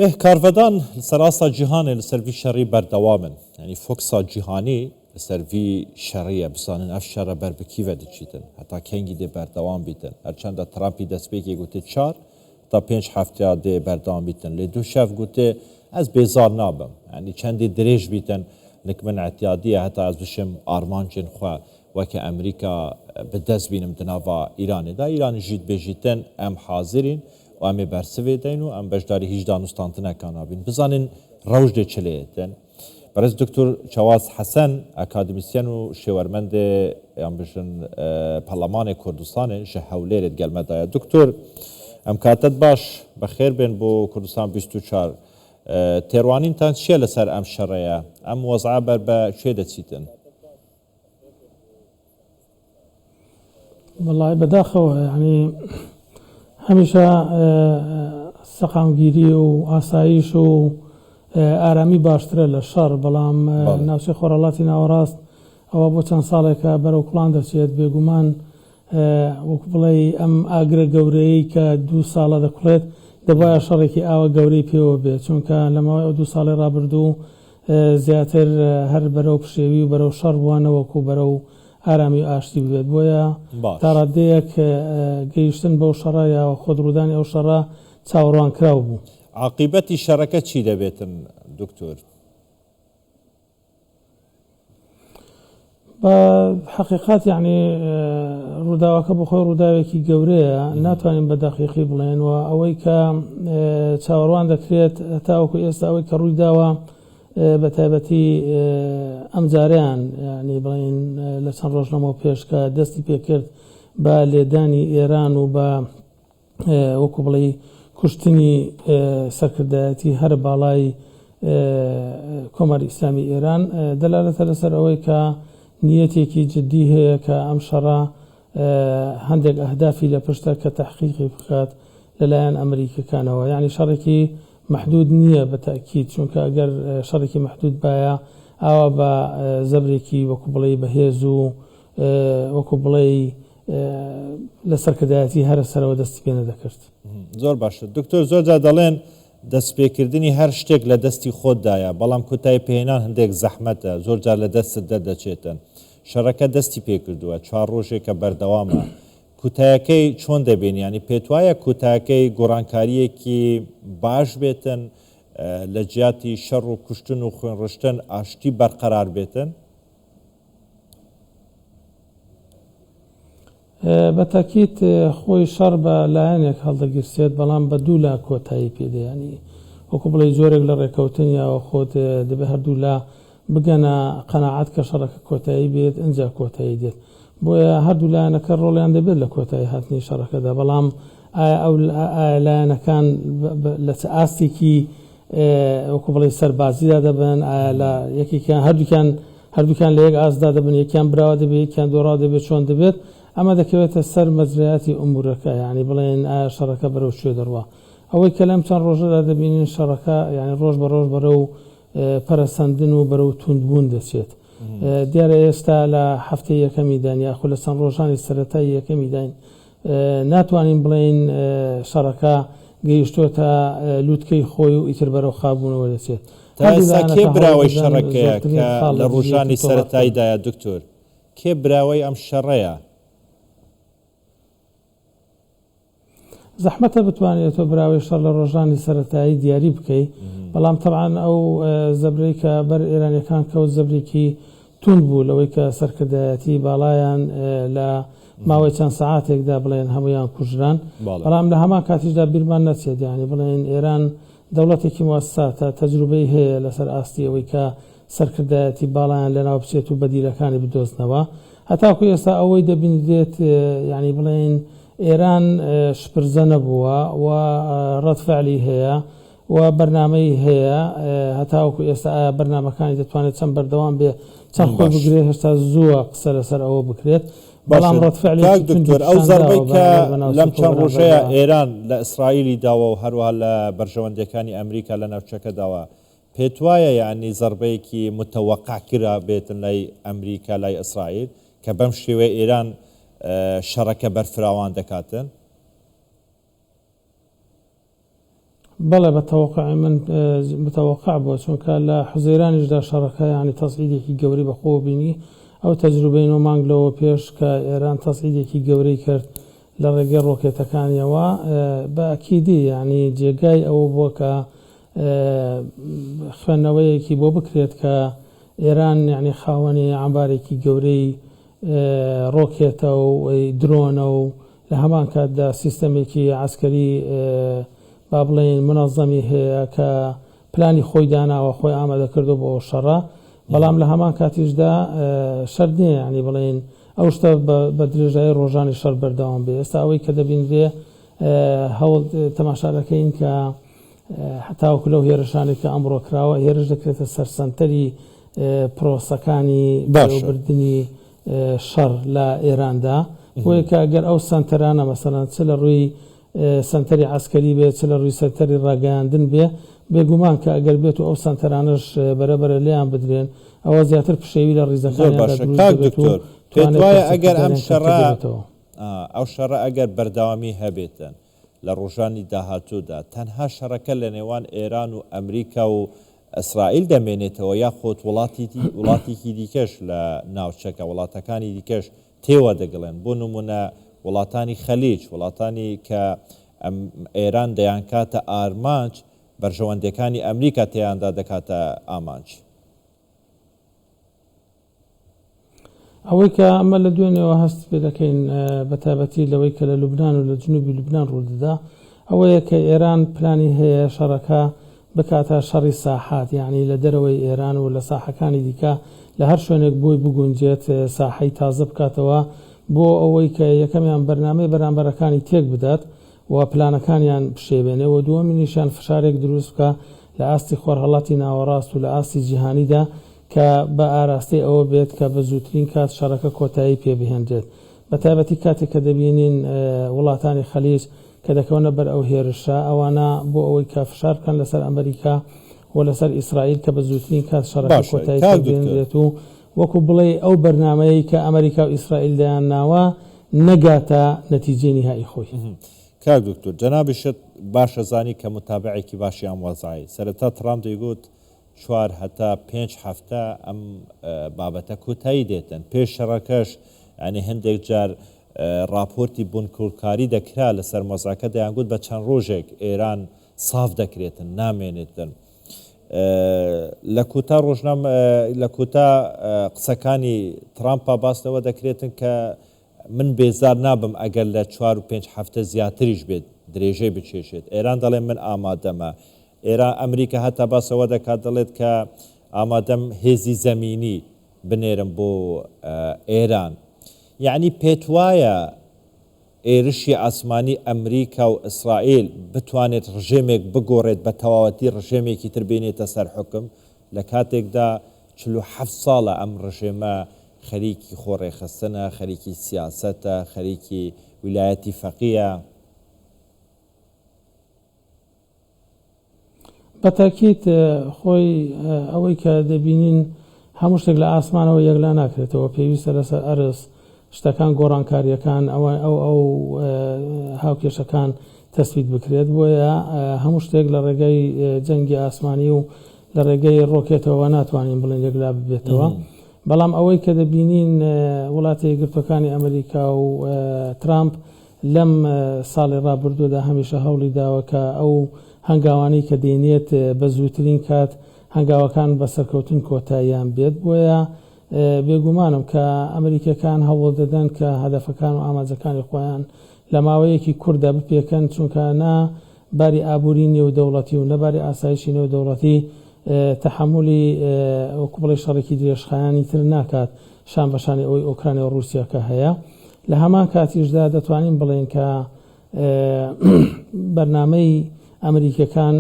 ئێه کارڤەدان لەسەر ئاستا جیهانێ لەسەر ڤی شەڕی بەردەوامن یانی فۆکسا جیهانی لەسەر ڤی شەڕیە بزانن ئەف شەڕە بەر بە کیڤە دچیتن هەتا کەنگی دێ بەردەوام بیتن هەرچەندە ترامپی دەسپێکێ گوتێ چار تا پێنج هەفتیا دێ بەردەوام بیتن لێ دوو شەف گوتێ ئەز بێزار نابم یانی چەندی درێژ بیتن لک من ئعتیادیە هەتا ئەز بشم ئارمانجێن خوە وەکە ئەمریکا بە دەس بینم دناڤا ئیرانێدا ئیرانی ژی دبێژیتن ئەم حازرین و ئەمێ بەرسڤێ دەین و ئەم بەشداری هیچ دانوستاندنەکا نابین. بزانین ڕەوش دێ چ لێ تێن. بەڕێز دکتور چەواز حەسەن، ئەکادیمیسیەن و شێوەرمەندێ یان بژن پەرلەمانێ کوردستانێ ژە هەولێرێ دگەل مە دایە. دکتور ئەم کاتەت باش، بەخێر بێن بۆ کوردستان 24. تێڕوانینتان چیە لەسەر ئەم شەڕەیە؟ ئەم وەزعە بەر بە کوێ دەچیتن؟ وەڵای بەداخەوە یعنی هەمیشە سەقامگیری و ئاسایش و ئارامی باشترە لە شەڕ بەڵام ناوچەی خۆرهەڵاتی ناوەڕاست ئەوە بۆ چەند ساڵێکە بەرەو کوڵان دەچێت بێگومان وەکو بڵێ ئەم ئاگرە گەورەیە کە دوو ساڵە دەکوڵێت دەبایە شەڕێکی ئاوە گەورەی پێوە بێت چونکە لە ماوەی ئەو دوو ساڵی ڕابردوو زیاتر هەر بەرەو پشێوی و بەرەو شەڕ بووە نەوەکو بەرەو ئارامی و ئاشتی ببێت بۆیە تا ڕاددەیەک گەیشتن بەو شەڕە یا خۆد ڕوودانی ئەو شەڕە چاوەڕوانکراو بوو. عاقیبەتی شەڕەکە چی دەبێتن دکتۆر؟ بە حەقیقەت یەعنی ڕووداوەکە بۆ خۆی ڕووداوێکی گەورەیە ناتوانین بە دەقیقی بڵێن و ئەوەی کە چاوەڕوان دەکرێت تاوەکو ئێستا ئەوەی کە ڕووی داوە بە تایبەتی ئەم جارەیان ینی بڵین لە چەند ڕۆژ لەمەوە پێش کە دەستی پێکرد بە لێدانی ئێران و بە وەکو بڵێی کوشتنی سەرکردایەتی هەرە باڵای کۆماری ئیسلامی ئێران دەلالەتە لەسەر ئەوەی کە نیەتێکی جدی هەیە کە ئەم شەڕە هەندێک ئەهدافی لە پشتە کە تەحقیقی بکات لەلایەن ئەمریکەکانەوە یعنی شەڕێکی محدود نییە بە تاکیید چونکە ئەگەر شەڕێکی محدود باە ئاوا بە زەبرێکی وەکو بڵێی بەهێز و وەکو بڵێی لە سەرکردایەتی هەرە سەرەوە دەستی پێ نەدەکرد. زۆر باشە دکتۆر زۆر جار دەڵێن دەستپێکردنی هەر شتێک لە دەستی خۆتدایە بەڵام کۆتایی پێهێنان هەندێک زەحمەتە زۆر جار لە دەستت دەردەچێتن شەڕەکە دەستی پێکردووە چوار ڕۆژێکە بەردەوامە کوتایەکەی چۆن دەبینی ینی پێتوایە کوتاکەی گۆڕانکاریەکی باش بێتن لە جیاتی شەڕ و کوشتن و خوێنڕشتن ئاشتی بەرقەرار بێتن؟ بە تەکید خۆی شەڕ بە لایەنێک هەڵدەگیرسێت بەڵام بە دوو لا کۆتایی پێ دێ یانی وەکو بڵێی جۆرێک لە ڕێکەوتن یا خۆت دەبێ هەردوو لا بگەنە قەناعەت کە شەڕەکە کۆتایی بێت ئینجا کۆتایی دێت بۆیە هەردوو لایەنەکە ڕۆڵیان دەبێت لە کۆتایی هاتنی شەڕەکەدا بەڵام ئایا ئەو ئایا لایەنەکان لە چ ئاستێکی وەکو بڵێی سەربازیدا دەبن ئایا لە یەکێکیان هەردووکیان هەردووکیان لە یەک ئاستدا دەبن، یەکیان براوە دەبێت، یەکیان دۆڕاو دەبێت، چۆن دەبێت؟ ئەمە دەکەوێتە سەر مەجرەیاتی ئومورەکە، یانی بڵێین ئایا شەڕەکە بەرەو کوێ دەڕوا؟ ئەوەی کە لەم چەند ڕۆژەدا دەبینین شەڕەکە یانی ڕۆژ بە ڕۆژ بەرەو پەرەسەندن و بەرەو توندبوون دەچێت. دیارە ئێستا لە هەفتەی یەکەمیداین یاخود لە چەند ڕۆژانی سەرەتای یەکەمیداین، ناتوانین بڵێین شەڕەکە گەیشتۆتە لوتکەی خۆی و ئیتر بەرەو خاوبوونەوە دەچێت. تا ئێستا کێ براوەی شەڕەکەیە کە لە ڕۆژانی سەرەتاییدایە دکتۆر؟ کێ براوەی ئەم شەڕەیە؟ زەحمەتە بتوانیت تۆ براوەی شەڕ لە ڕۆژانی سەرەتایی دیاری بکەی، بەڵام تەبعەن ئەو زەبرەی کە بەر ئێرانیەکان کەوت زەبرێکی توند بوو لەوەی کە سەرکردایەتی باڵایان لە ماوەی چەند سەعاتێکدا بڵێن هەموویان کوژران، بەڵام لە هەمان کاتیشدا بیرمان نەچێت یانی بڵێن ئێران دەوڵەتێکی موەسساتە، تەجروبەی هەیە لەسەر ئاستی ئەوەی کە سەرکردایەتی باڵایان لەناو بچێت و بەدیلەکانی بدۆزنەوە. هەتاکو ئێستا ئەوەی دەبینرێت یانی بڵێین ئێران شپرزە نەبووە و ڕەد فعلی هەیە و بەرنامەی هەیە هەتاوەکو ئێستا ئایا بەرنامەکانی دەتوانێت چەند بەردەوام بێ چەند خۆی بگرێ هێشتا زووە قسە لەسەر ئەوە بکرێت بەڵام ڕەد فعلێکی کاک توندی دکتۆر ئەو پیشان زەڕبەی داوە کە بەرامبەر بە لەم ناوچەکە و چەند بەرامبەر ڕۆژەیە بە ئێران لە ئیسرائیلی داوە و هەروەها لە بەرژەوەندیەکانی ئەمریکا لە ناوچەکە داوە پێتوایە یانی زەڕبەیەکی متوقع کرابێتن لای ئەمریکا لای ئیسرائیل کە بەم شێوەیە ئێران شەڕەکە بەرفراوان دەکاتن؟ بەڵێ بە تەوەقوعی من متەوەقع بووە چونکە لە حوزەیرانیشدا شەڕەکە یانی تەسعیدێکی گەورەی بە خۆوە بینی ئەو تەجروبەی نۆ مانگ لەوە پێش کە ئێران تەسعیدێکی گەورەی کرد لە ڕێگەی ڕۆکێتەکانیەوە بە ئەکیدی یانی جێگای ئەوە بووە کە خوێندنەوەیەکی بۆ بکرێت کە ئێران یانی خاوەنی عەمبارێکی گەورەی ڕۆکێتە و درۆنە و لە هەمان کاتدا سیستەمێکی عەسکەری با بڵێین مونەزەمی هەیە کە پلانی خۆی داناوە، خۆی ئامادە کردووە بۆ ئەو شەڕە، بەڵام لە هەمان کاتیشدا شەرت نییە یانی بڵێین ئەو شتە بە درێژایی ڕۆژانی شەڕ بەردەوام بێ. ئێستا ئەوەی کە دەبینرێ هەوڵ تەماشا دەکەین کە تاوەکو لەو هێرشانەی کە ئەمڕۆ کراوە هێرش دەکرێتە سەر سەنتەری پرۆسەکانی بەڕێوەبردنی شەڕ لە ئێراندا، بۆیە کە گەر ئەو سەنتەرانە مەسەلەن چ لە ڕووی سەنتەری عەسکەری بێ چ لە ڕووی سەنتەری ڕاگەیاندن بێ، بێگومان کە ئەگەر بێت و ئەو سەنتەرانەش بەرە بەرە لێیان بدرێن ئەوە زیاتر پشێوی لە زۆر ڕیزەکانیاندا باشە دروست کاک دەبێت و دکتۆر پێت توانای وایە ئەگەر ئەم پەرچەکرداریان کەمتر شەڕە دەبێتەوە. ئەو شەڕە ئەگەر بەردەوامی هەبێتن لە ڕۆژانی داهاتوودا تەنها شەڕەکە لە نێوان ئێران و ئەمریکا و ئیسرائیل دەمێنێتەوە یاخود وڵاتیکی دیکەش لە ناوچەکە، وڵاتەکانی دیکەش تێوە دەگڵێن، بۆ نموونە وڵاتانی خەلیج، وڵاتانی کە ئێران دەیانکاتە ئارمانج، بەرژەوەندیەکانی ئەمریکا تێیاندا دەکاتە ئامانج. ئەوەی کە ئەمە لە دوێنێوە هەست پێ دەکەین بە تایبەتی لەوەی کە لە لوبناان و لە جنوبی لوبناان ڕوودەدا ئەوەیە کە ئێران پلانی هەیە شەڕەکە بکاتە شەڕی ساحات یعنی لە دەرەوەی ئێران و لە ساحەکانی دیکە لە هەر شوێنێک بۆی بگونجێت ساحەی تازە بکاتەوە بۆ ئەوەی کە یەکەمیان بەرنامەی بەرامبەرەکانی تێک بدات و پلانەکانیان بشێوێنێ و دووەمینیشیان فشارێک دروست بکا لە ئاستی خۆرهەڵاتی ناوەڕاست و لە ئاستی جیهانیدا کە بە ئاراستەی ئەوە بێت کە بە زووترین کات شەڕەکە کۆتایی پێ بهێنرێت بە تایبەتی کاتێک کە دەبینین وڵاتانی خەلیج کە دەکەونە بەر ئەو هێرشە ئەوانە بۆ ئەوەی کە فشار بکەن لەسەر ئەمریکا و لەسەر ئیسرائیل کە بە زووترین کات شەڕەکە باشە کۆتایی پێ کاک دکتۆر. بهێنرێت و وەکو بڵێی ئەو بەرنامەیەی کە ئەمریکا و ئیسرائیل دایانناوە نەگاتە نەتیجەی نیهائی خۆی. کاک دکتۆر جەنابیشت باش ئەزانی کە موتابعێکی باشی ئەم وەزعەی. سەرەتا تڕامپ دەیگوت چوار هەتا پێنج هەفتە ئەم بابەتە کۆتایی دێتن. پێش شەڕەکەش یانی هەندێک جار ڕاپۆرتی بنکوڵکاری دەکرا لەسەر وەزعەکە دەیانگوت بە چەند ڕۆژێک ئێران ساف دەکرێتن نامێنێتن. لە کۆتا ڕۆژنام لە کۆتا قسەکانی ترامپا باس لەوە دەکرێتن کە من بێزار نابم ئەگەر لە چوار و پێنج هەفتە زیاتریش بێت درێژەی بکێشێت. ئێران دەڵێ من ئامادەمە. ئێران ئەمریکا هەتا باس ئەوە دەکات دەڵێت کە ئامادەم هێزی زەمینی بنێرم بۆ ئێران. یەعنی پێتوایە ئێرشی ئاسمانی ئەمریکا و ئیسرائیل بتوانێت ڕژێمێک بگۆڕێت بە تەواوەتی ڕژێمێکی تر بێنێتە سەر حوکم لە کاتێکدا 47 ساڵە ئەم ڕژێمە خەریکی خۆ ڕێکخستنە، خەریکی سیاسەتە، خەریکی ویلایەتی فەقیە. بە تاکید خۆی ئەوەی کە دەبینین هەموو شتێک لە ئاسمانەوە یەکلا ناکرێتەوە پێویستە لەسەر ئەرز شتەکان گۆڕانکارییەکان ئەوە ئەو ئەو هاوکێشەکان تەسبیت بکرێت بۆیە هەموو شتێک لە ڕێگەی جەنگی ئاسمانی و لە ڕێگەی ڕۆکێتەوە ناتوانین بڵێن یەکلا ببێتەوە بەڵام ئەوەی کە دەبینین وڵاتە یەکگرتوەکانی ئەمریکا و ترامپ لەم ساڵی ڕابردوودا هەمیشە هەوڵی داوە کە ئەو هەنگاوانەی کە دەینێت بە زووترین کات هەنگاوەکان بە سەرکەوتن کۆتاییان بێت بۆیە بێگومانم کە ئەمریکیەکان هەوڵ دەدەن کە هەدەفەکان و ئامانجەکانی خۆیان لە ماوەیەکی کورتدا بپێکن چونکە نە باری ئابووری نێودەوڵەتی و نە باری ئاسایشی نێودەوڵەتی تەحەمولی وەکو بڵێی شەڕێکی درێژخایەنی تر ناکات شان بە شانی ئەوەی ئۆکرانیا و ڕووسیا کە هەیە. لە هەمان کاتیشدا دەتوانین بڵێین کە بەرنامەی ئەمریکیەکان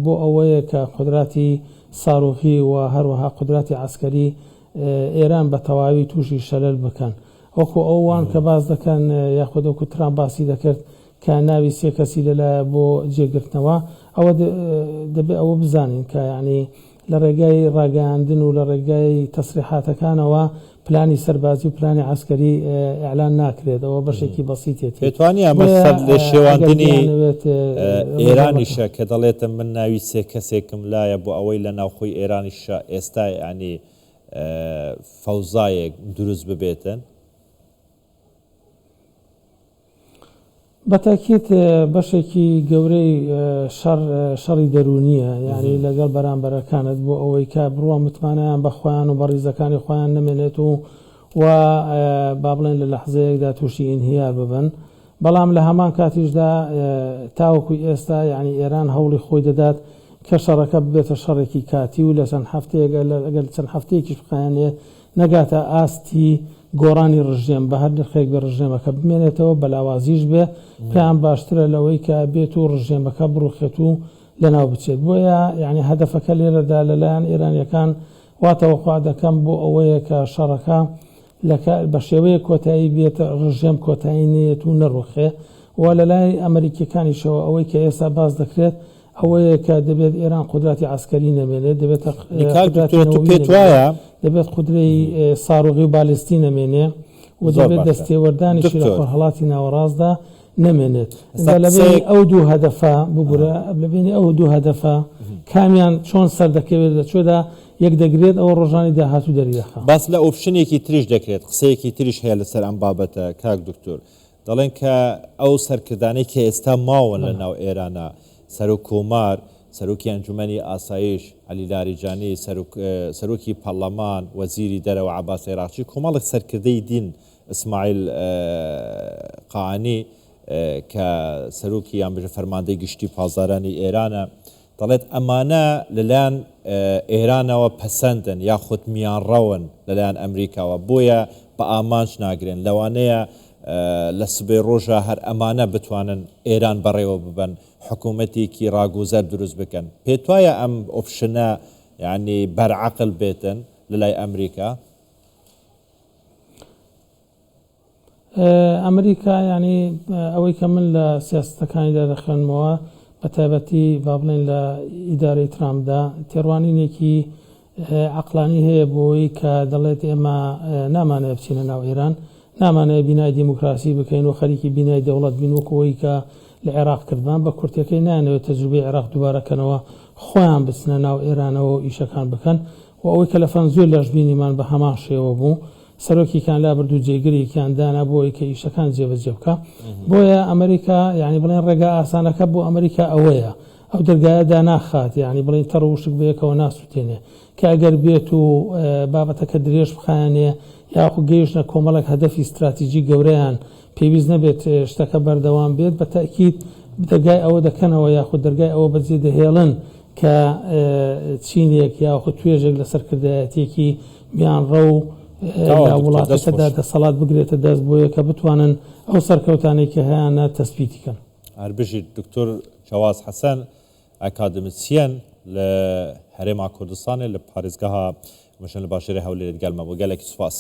بۆ ئەوەیە کە قودراتی ساروخی و هەروەها قودراتی عەسکەری ئێران بە تەواوی تووشی شەلەل بکەن. وەکو ئەوان کە باس دەکەن یاخود وەکو ترامپ باسی دەکرد کە ناوی سێ کەسی لەلایە بۆ جێگرتنەوە ئەوە دەبێ ئەوە بزانین کە یانی. لە ڕێگای ڕاگەیاندن و لە ڕێگای تەسریحاتەکانەوە پلانی سەربازی و پلانی عەسکەری ئیعلان ناکرێت، ئەوە بەشێکی بەسیتێتی. پێت وانیە ئەمە بۆیە سەر لێ ئەگەر شێواندنی بیانەوێت ڕژێمەکە. ئێرانیشە کە دەڵێتم من ناوی سێ کەسێکم لایە بۆ ئەوەی لە ناوخۆی ئێرانیشا ئێستا یانی فەوزایەک دروست ببێتن؟ بە تەئکید بەشێکی گەورەی شەڕ شەڕی دەروونییە، یانی لەگەڵ بەرامبەرەکانت بۆ ئەوەی کە بڕوا متمانەیان بە خۆیان و بە ڕیزەکانی خۆیان نەمێنێت و و با بڵێن لە لەحزەیەکدا تووشی ئینهیار ببن. بەڵام لە هەمان کاتیشدا تاوەکو ئێستا یانی ئێران هەوڵی خۆی دەدات کە شەڕەکە ببێتە شەڕێکی کاتی و لە چەند هەفتەیەک ئەگەر چەند هەفتەیەکیش بخایەنێ نەگاتە ئاستی گۆڕانی ڕژێم، بە هەر نرخێک بێ ڕژێمەکە بمێنێتەوە، بە لاوازیش بێ، پێیان باشترە لەوەی کە بێت و ڕژێمەکە بڕوخێت و لەناو بچێت. بۆیە یانی هەدەفەکە لێرەدا لە لایەن ئێرانییەکان وا تەوەقوع دەکەم بۆ ئەوەیە کە شەڕەکە لە بە شێوەیەک کۆتایی بێت ڕژێم کۆتایی نەیەت و نەڕوخێ و لە لای ئەمەریکییەکانیشەوە ئەوەی کە ئێستا باس دەکرێت ئەوەیە کە دەبێت ئێران قودراتی عەسکەری نەمێنێت، دەبێت کاک قودراتی دکتۆر تو نەوەوی پێت نەمێنێت، وایە دەبێت قودرەی ساروغی و بالستی نەمێنێ و زۆر دەبێت باشە دەستێوەردانیشی لە دکتۆر خۆرهەڵاتی ناوەڕاستدا نەمێنێت. ئێستا ئینجا لە بەینی قسەیەک ئەو دوو هەدەفە، ببورە، لە بەینی ئەو دوو هەدەفە کامیان چۆن سەردەکەوێت، لە کوێدا یەک دەگرێت، ئەوە ڕۆژانی داهاتوو دەریدەخا. باس لە option ێکی تریش دەکرێت، قسەیەکی تریش هەیە لەسەر ئەم بابەتە کاک دکتۆر، دەڵێن کە ئەو سەرکردانەی کە ئێستا ماون لە ناو ئێرانا، سەرۆک کۆمار، سەرۆکی ئەنجومەنی ئاسایش، عەلی لاریجانی، سەرۆکی پەڕلەمان، وەزیری دەرەوە عەباس عێراقچی، کۆمەڵێک سەرکردەی دین، ئیسماعیل قائانی کە سەرۆکی یان بژە فەرماندەی گشتی پاسدارانی ئێرانە، دەڵێت ئەمانە لەلایەن ئێرانەوە پەسەندن یاخود میانڕەون لەلایەن ئەمریکاوە، بۆیە بە ئامانج ناگرێن، لەوانەیە لە سبەی ڕۆژا هەر ئەمانە بتوانن ئێران بەڕێوە ببەن، حکوومەتێکی ڕاگوزەر دروست بکەن. پێتوایە ئەم option ە یانی بەرعەقل بێتن لەلای ئەمریکا؟ ئەمریکا یانی ئەوەی کە من لە سیاسەتەکانیدا دەخوێنمەوە بە تایبەتی با بڵێین لە ئیدارەی ترامپدا تێڕوانینێکی عەقڵانی هەیە بۆی کە دەڵێت ئێمە نامانەوێت بچینە ناو ئێران نامانەوێت بینای دیموکراسی بکەین و خەریکی بینای دەوڵەت بین وەکو ئەوەی کە لە عێراق کردمان بە کورتەکەی نایانەوێت تەجروبەی عێراق دووبارە کەنەوە خۆیان بچنە ناو ئێرانەوە و ئیشەکان بکەن و ئەوەی کە لە فەنزوێلاش بینیمان بە هەمان شێوە بوو سەرۆکێکیان لابرد و جێگرێکیان دانا بۆ ئەوەی کە ئیشەکان جێبەجێ بکا. بۆیە ئەمریکا یانی بڵێن ڕێگا ئاسانەکە بۆ ئەمریکا ئەوەیە ئەو دەرگایە داناخات یانی بڵێن تەڕ و وشک بەیەکەوە ناسوتێنێ کە ئەگەر بێت و بابەتەکە درێژ بخایەنێ یاخو گەیشتنە کۆمەڵێک هەدەفی ستراتیجی گەورەیان پێویست نەبێت شتەکە بەردەوام بێت بە تەئکید دەرگای ئەوە دەکەنەوە یاخود دەرگای ئەوە بەجێ دەهێڵن کە چینێک یاخود توێژێک لە سەرکردایەتیەکی میانڕەو لە وڵاتەکەدا دەسەڵات بگرێتە دەست بۆیە کە بتوانن ئەو سەرکەوتانەی کە هەیانە تەسبیتی کەن. هەر بژیت دکتۆر جەواز حەسەن ئەکادمسیەن لە هەرێما کوردستانێ لە پارێزگەها مشن لە باشێرێ هەولێرێ گەلمە بۆ گەلەکی سوپاس.